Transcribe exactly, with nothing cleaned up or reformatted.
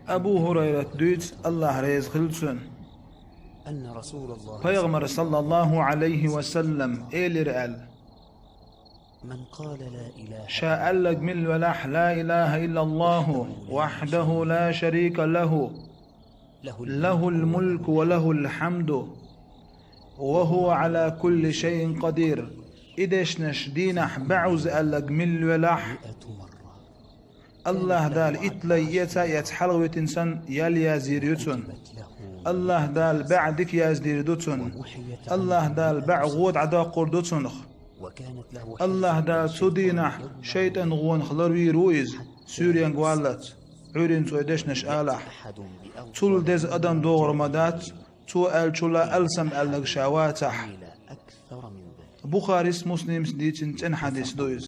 Абу Хурайрат дуьйцу, Аллахь реза хила цунна, Пайхамар, саллаллаху Ӏалайхи ва саллам, элира аьлла: Ша аьлларг милла велахь: لا إله إلا الله وحده لا شريك له، له الملك وله الحمد وهو على كل شيء قدير. И дешнаш дийнахь бӀозза аьлларг милла велахь, Аллахь Дала итт лай эца а эца хьалхавитина санна, ял яздийр ю цунна. Аллахь Дала бӀаь дика яздийр ду цунна. Аллахь Дала бӀаь гӀо дӀадоккхур ду цунах. Аллахь Дала цу дийнахь шайтӀан гӀонах ларвийр ву иза, суьйренга валлалц, Ӏуьйренца вай дешнаш алахь. Цул деза адам догӀур ма дац, цо аьллачул а алсам аьлларг ша вацахь. Бухарис, Муслимс дийцина цӀена хьадис ду иза.